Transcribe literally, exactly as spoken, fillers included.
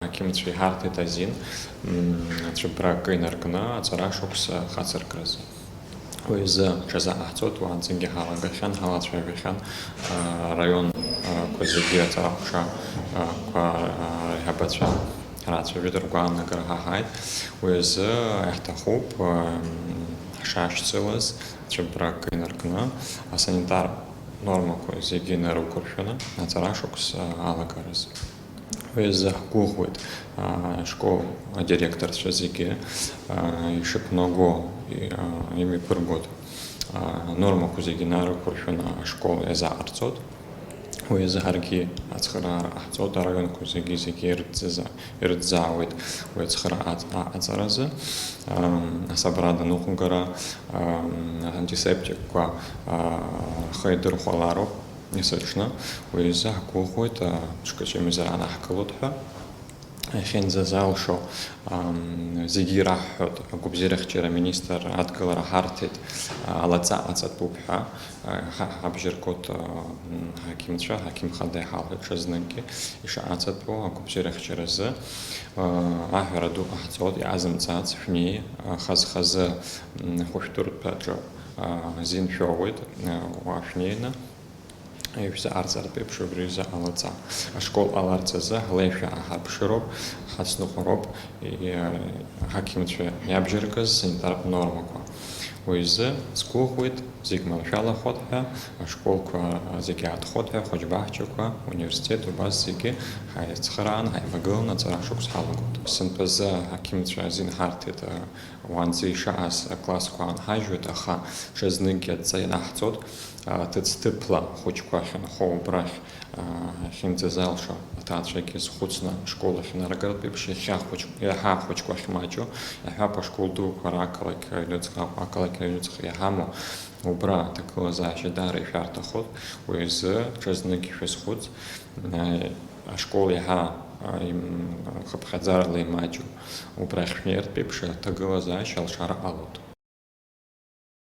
Ақьымцәа иҳарҭеит азин, м, ацәыббра акы инаркны аҵара шықәса хацыркразы. Уи азы ҽазы ҟаҳҵоит, уаанӡагьы ҳалагахьан, ҳалацәажәахьан, а, араион, а, қәа зегьы аҵара ҟәша, а, қәа, а, реиҳабацәа ҳрацәажәеит, ргәаанагара ҳаҳаит. Уи азы иаҳҭахуп, а, м, ҳшашьцылаз, цәыббра акы инаркны, асанитар нормақәа зегьы нарықәыршәаны, аҵара шықәса алагараз. Уи азы ҳгәыӷуеит, аа, ашкол адиректорцәа зегьы, аа, ишықәнаго, и-, аа, имҩаԥыргоит, аа, анормақәа зегьы нарықәыршәаны ашкол иазааҟарҵоит. Уи азы ҳаргьы ацхыраара ҟаҳҵоит, араионқәа зегьы, зегьы ирыҭӡаза-, ирыҭӡаауеит уи ацхыраара аҵ-, аҟаҵаразы. Ам, асабра даныҟәгара, ам, антисептикқәа, аа, рхы идырхәалароуп. Есыҽны уи азы ҳгәыӷуеит, а, ҽкаҿ имазара анаҳкылоит ҳәа. Иахьынӡазалшо, ам, зегьы ираҳҳәоит, агәабзиарахьчара аминистр адгылара ҳарҭеит, а, алаҵа ҟаҵатәуп ҳәа, а, ҳа-, ҳабжьаргоит, а, м, ҳақьымцәа, ҳақьым хада иҳалҳәеит ҽазныкгьы ишаҟаҵатәу агәабзиарахьчаразы, а, аҳәара ду ҟаҳҵоит, иҟазымҵац шәнеи, а, хаз-хазы, м, хәышәтәырҭаҿы, а, азин шәоуеит, а, уа шәнеины, Ишәзаҟарҵартә еиԥш убри изы алаҵа. Ашкол ҟаларц азы ҳлеишәа ҳарԥшыроуп, ҳацныҟәароуп, и-, ҳақьымцәа иабжьаргаз санитартә нормақәа. Уи азы сгәыӷуеит, зегь маншәалахоит ҳәа, ашколқәа зегь аатхоит ҳәа, ахәыҷбаҳчақәа, университет, убас зегьы ҳаицхыраан, ҳаивагылан аҵара шықәс ҳалагоит. Сынтәазы ҳақьымцәа азин ҳарҭеит, а, уаанӡа ишааз аклассқәа аанҳажьуеит, аха ҽазныкгьы адҵа ианаҳҵоит, а, ҭыӡҭыԥла ахәыҷқәа ахьынхо убрахь, а, ахьынӡазалшо аҭаацәагьы зхәыцны ашкол ахьынаргартә еиԥш иахьа ахәыҷ-, иаҳа ахәыҷқәа ахьмаҷу, иаҳҳәап, ашкол дуқәа рақалақь аҩныҵҟа, ақалақь аҩныҵҟа иҳамоу, убра аҭагылазаашьа даара ишәарҭахоит, уи азы ҽазныкгьы шәазхәыц, а, ашкол иаҳа, а, им-, хыԥхьаӡарала имаҷу, убрахь шәнеиртә еиԥш аҭагылазаашьа алшара ҟалоит.